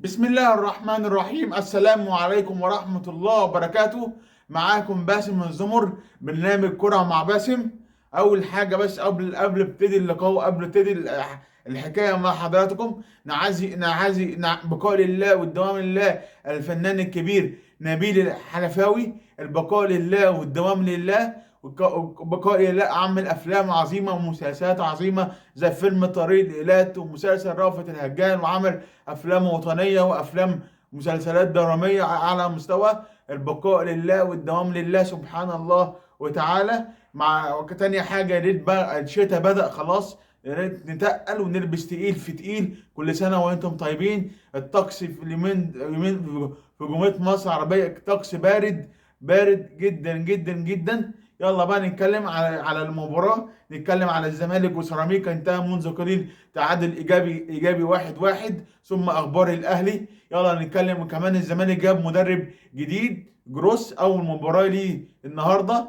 بسم الله الرحمن الرحيم. السلام عليكم ورحمة الله وبركاته. معاكم باسم الزمر، برنامج كرة مع باسم. أول حاجة بس قبل ابتدي اللقاء وقبل ابتدي الحكاية مع حضراتكم، نعزي بقاء لله والدوام لله الفنان الكبير نبيل الحلفاوي. البقاء لله والدوام لله، وبقاء لله. عمل أفلام عظيمة ومسلسلات عظيمة زي فيلم طريق الإيلات ومسلسل رأفت الهجان، وعمل أفلام وطنية وأفلام مسلسلات درامية على مستوى. البقاء لله والدوام لله سبحان الله وتعالى. مع تاني حاجة، يا ريت بقى الشتاء بدأ خلاص، يا ريت نتقل ونلبس تقيل في تقيل. كل سنة وانتم طيبين. الطقس في اليومين يومين في جمهورية مصر العربية طقس بارد، بارد جدا جدا جدا. يلا بقى نتكلم على المباراة، نتكلم على الزمالك وسيراميكا. انتهى منذ قليل تعادل ايجابي 1-1، ثم اخبار الاهلي. يلا نتكلم كمان، الزمالك جاب مدرب جديد جروس، اول مباراة ليه النهارده.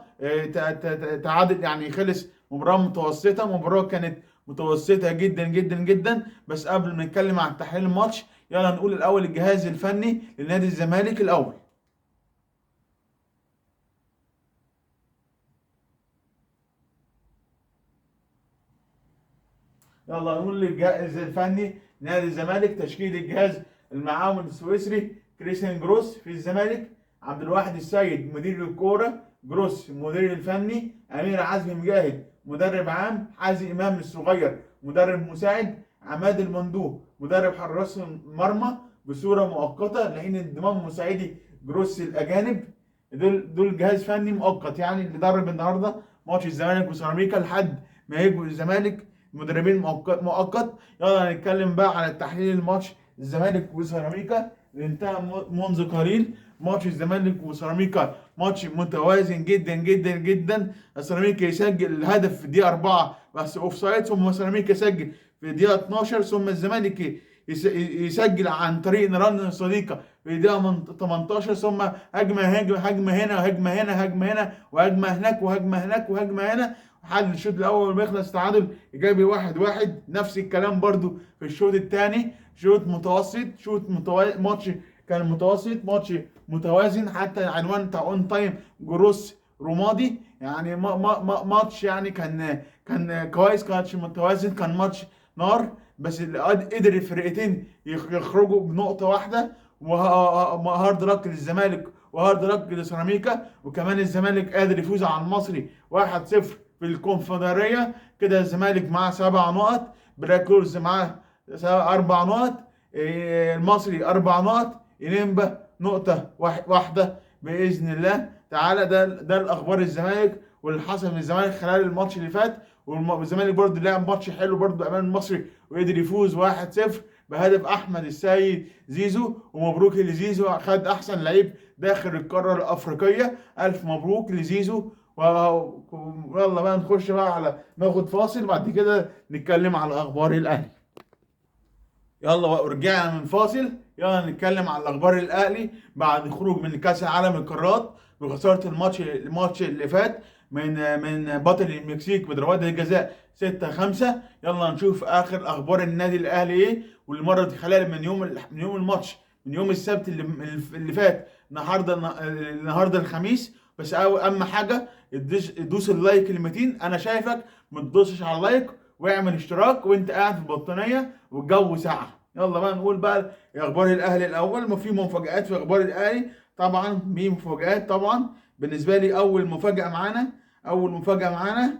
تعادل، يعني خلص مباراة متوسطة، مباراة كانت متوسطة جدا جدا جدا. بس قبل ما نتكلم عن تحليل الماتش، يلا نقول الاول الجهاز الفني لنادي الزمالك الاول. يلا نقول للجهاز الفني نادي الزمالك، تشكيل الجهاز المعاون السويسري كريستيان جروس في الزمالك، عبد الواحد السيد مدير الكورة، جروس مدير الفني، امير عزمي مجاهد مدرب عام، حازم امام الصغير مدرب مساعد، عماد المندوه مدرب حراس المرمى بصورة مؤقتة لحين انضمام مساعدي جروس الاجانب. دول جهاز فني مؤقت، يعني اللي درب النهارده ماتش الزمالك وسيراميكا لحد ما يجوا الزمالك مدربين مؤقت. يلا نتكلم بقى على تحليل الماتش الزمالك وسيراميكا اللي انتهى منذ قليل. ماتش الزمالك وسيراميكا ماتش متوازن جدا جدا جدا. سيراميكا يسجل الهدف في الدقيقة 4 بس offside، ثم سيراميكا يسجل في الدقيقة 12، ثم الزمالك يسجل عن طريق نيران صديقة في الدقيقة 18، ثم هجمة هجمة هجمة هنا هجمة هنا هجمة هنا وهجمة هناك وهجمة هناك وهجمة هنا. حل الشوط الاول بيخلص تعادل ايجابي 1-1. نفس الكلام برضو في الشوط الثاني، شوط متوسط، شوط ماتش كان متوسط، ماتش متوازن. حتى العنوان بتاع اون تايم جروس رمادي، يعني ماتش يعني كان كويس، كانش متوازن، كان ماتش نار، بس اللي قدر الفرقتين يخرجوا بنقطة واحدة. و hard luck للزمالك و hard luck لسيراميكا. وكمان الزمالك قادر يفوز على المصري 1-0 في الكونفدرالية. كده الزمالك معاه 7 نقط، براكولز معاه 4 نقط، المصري 4 نقط، إنيمبا نقطة واحدة بإذن الله تعالى. ده الأخبار الزمالك واللي حصل من الزمالك خلال الماتش اللي فات. والزمالك برضه لعب ماتش حلو برضه أمام المصري وقدر يفوز 1-0 بهدف أحمد السيد زيزو. ومبروك لزيزو، خد أحسن لعيب داخل القارة الأفريقية. ألف مبروك لزيزو. ويلا بقى نخش بقى على ناخد فاصل، بعد كده نتكلم على أخبار الأهلي. يلا بقى ورجعنا من فاصل، يلا نتكلم على أخبار الأهلي بعد خروج من كأس العالم القارات بخسارة الماتش اللي فات من بطل المكسيك بضربات الجزاء 6-5. يلا نشوف آخر أخبار النادي الأهلي إيه، والمرة دي خلال من يوم الماتش، من يوم السبت اللي فات، النهارده الخميس. بس أهم حاجة دوس ال like المتين، أنا شايفك ما تدوسش على ال like، واعمل اشتراك وأنت قاعد في البطانية والجو ساقع. يلا بقى نقول بقى أخبار الأهلي الأول. ما في مفاجآت في أخبار الأهلي طبعا، في مفاجآت طبعا. بالنسبة لي أول مفاجأة معانا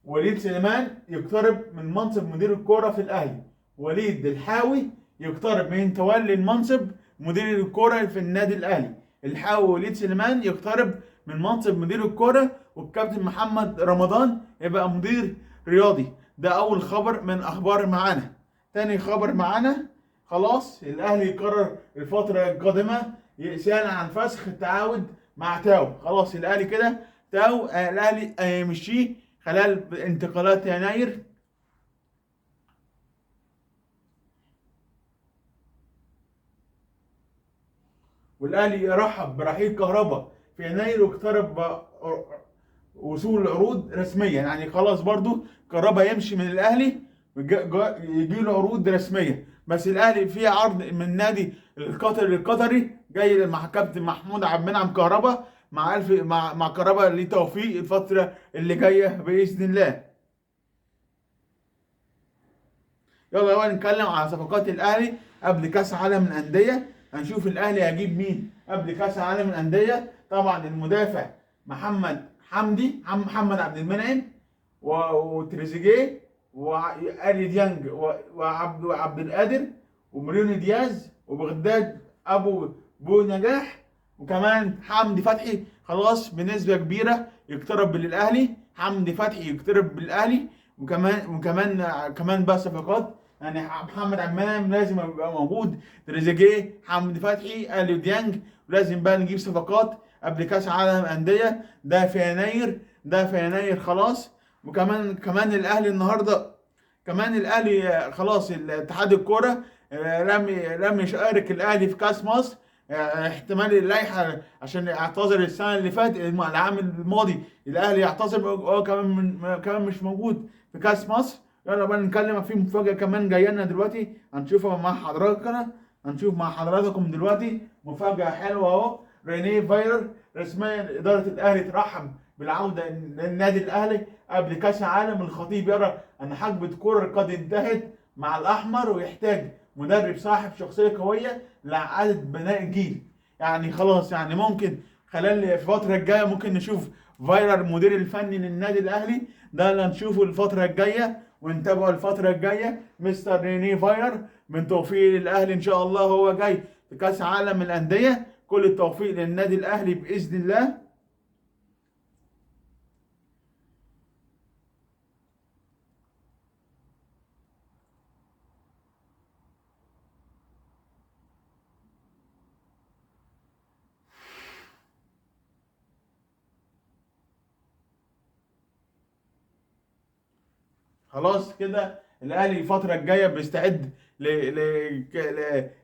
وليد سليمان يقترب من منصب مدير الكورة في الأهلي. وليد الحاوي يقترب من تولي المنصب مدير الكورة في النادي الأهلي. الحاوي وليد سليمان يقترب من منصب مدير الكورة، والكابتن محمد رمضان يبقى مدير رياضي. ده أول خبر من أخبار معانا. تاني خبر معانا، خلاص الأهلي يقرر الفترة القادمة يسأل عن فسخ التعاقد مع تاو. خلاص الأهلي كده تاو، الأهلي هيمشيه خلال انتقالات يناير. والأهلي يرحب برحيل كهربا في يناير واقترب وصول العروض رسميا. يعني خلاص برضو كهربا يمشي من الأهلي، يجي له عروض رسمية. بس الاهلي فيه عرض من نادي القطري جاي مع كابتن محمود عبد المنعم كهربا، مع الف مع كهربا ليه توفيق الفترة اللي جاية باذن الله. يلا بقى نتكلم على صفقات الاهلي قبل كاس عالم الاندية. هنشوف الاهلي هيجيب مين قبل كاس عالم الاندية. طبعا المدافع محمد حمدي، محمد عبد المنعم، وتريزيجيه، والي ديانج، وعبد القادر، ومرينو دياز، وبغداد ابو بو نجاح، وكمان حمدي فتحي. خلاص بنسبة كبيرة يقترب للاهلي، حمدي فتحي يقترب بالاهلي. وكمان كمان بقى صفقات، يعني محمد عبد المنعم لازم يبقى موجود، تريزيجيه، حمدي فتحي، اليو ديانج. ولازم بقى نجيب صفقات قبل كاس عالم اندية، ده في يناير، ده في يناير خلاص. وكمان كمان الاهلي النهارده، كمان الاهلي خلاص الاتحاد الكورة لم يشارك الاهلي في كاس مصر. احتمال اللائحة عشان اعتذر السنة اللي فاتت، العام الماضي الاهلي يعتذر، هو كمان مش موجود في كاس مصر. يلا بقى نتكلم في مفاجاة كمان جاية لنا دلوقتي، هنشوفها مع حضراتكم، هنشوف مع حضراتكم دلوقتي مفاجاة حلوة اهو. رينيه فايلر رسميا ادارة الاهلي ترحب بالعودة للنادي الاهلي قبل كاس العالم. الخطيب يرى ان حقبة كولر قد انتهت مع الاحمر ويحتاج مدرب صاحب شخصية قوية لاعادة بناء الجيل. يعني خلاص، يعني ممكن خلال الفترة الجاية ممكن نشوف فايلر المدير الفني للنادي الاهلي، ده اللي هنشوفه الفترة الجاية ونتابعه الفترة الجاية. مستر رينيه فايلر، من توفيق للاهلي ان شاء الله، هو جاي في كاس عالم الاندية. كل التوفيق للنادي الاهلي باذن الله. خلاص كده الاهلي الفترة الجاية بيستعد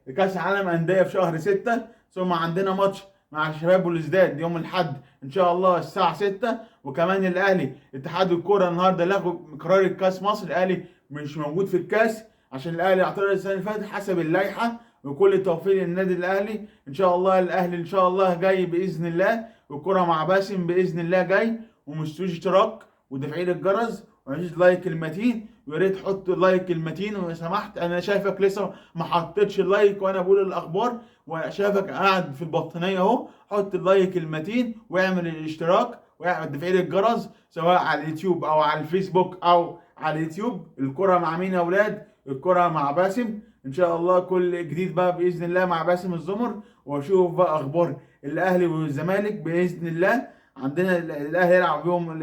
لكاس عالم اندية في شهر 6، ثم عندنا ماتش مع الشباب والازداد يوم الاحد ان شاء الله الساعة 6. وكمان الاهلي اتحاد الكورة النهارده لغوا قرار الكاس مصر، الاهلي مش موجود في الكاس عشان الاهلي اعترض السنة اللي فاتت حسب اللائحة. وكل التوفيق للنادي الاهلي ان شاء الله، الاهلي ان شاء الله جاي باذن الله، والكره مع باسم باذن الله جاي. ومش اشتراك وتفعيل الجرس ومفيش like المتين، ويا ريت تحط like المتين. ولو سمحت انا شايفك لسه ما حطيتش ال like وانا بقول الاخبار، وانا شايفك قاعد في البطانيه اهو، حط ال like المتين واعمل الاشتراك واعمل تفعيل الجرس سواء على اليوتيوب او على الفيسبوك او على اليوتيوب. الكره مع مين يا اولاد؟ الكره مع باسم ان شاء الله. كل جديد بقى باذن الله مع باسم الزمر، واشوف بقى اخبار الاهلي والزمالك باذن الله. عندنا الاهلي يلعب يوم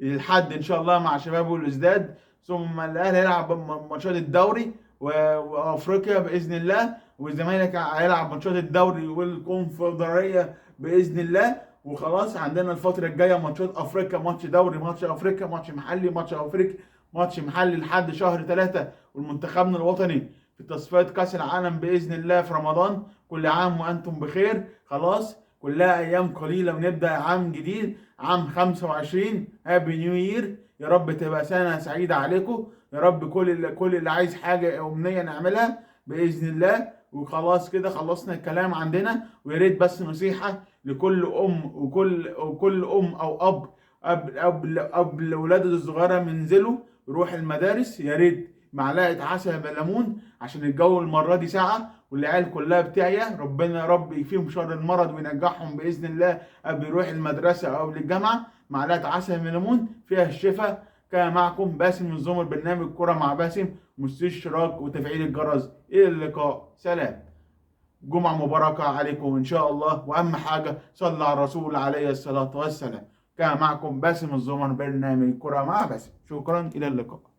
الحد ان شاء الله مع شباب والازداد، ثم الاهلي هيلعب ماتشات الدوري وافريقيا باذن الله، والزمالك هيلعب ماتشات الدوري والكونفدراليه باذن الله. وخلاص عندنا الفترة الجاية ماتشات افريقيا، ماتش دوري، ماتش افريقيا، ماتش محلي، ماتش افريقيا، ماتش محلي لحد شهر 3، والمنتخبنا الوطني في تصفيات كاس العالم باذن الله في رمضان. كل عام وانتم بخير. خلاص كلها ايام قليله ونبدا عام جديد، عام 25. happy new year، يا رب تبقى سنة سعيدة عليكم يا رب. كل اللي عايز حاجة امنية نعملها باذن الله. وخلاص كده خلصنا الكلام عندنا. ويا ريت بس نصيحة لكل ام وكل ام او اب قبل ولاده الصغيرة منزله يروح المدارس، يا ريت معلقه عسل بليمون عشان الجو المرة دي ساقعه والعيال كلها بتعيا. ربنا يا رب يكفيهم شر المرض وينجحهم باذن الله قبل يروح المدرسة او قبل الجامعة. معلقه عسل بليمون فيها الشفاء. كان معكم باسم الزمر، برنامج كرة مع باسم. مستنيش اشتراك وتفعيل الجرس. الى اللقاء، سلام، جمعة مباركة عليكم إن شاء الله. وأهم حاجة صلى على الرسول عليه الصلاة والسلام. كان معكم باسم الزمر، برنامج كرة مع باسم. شكرا، إلى اللقاء.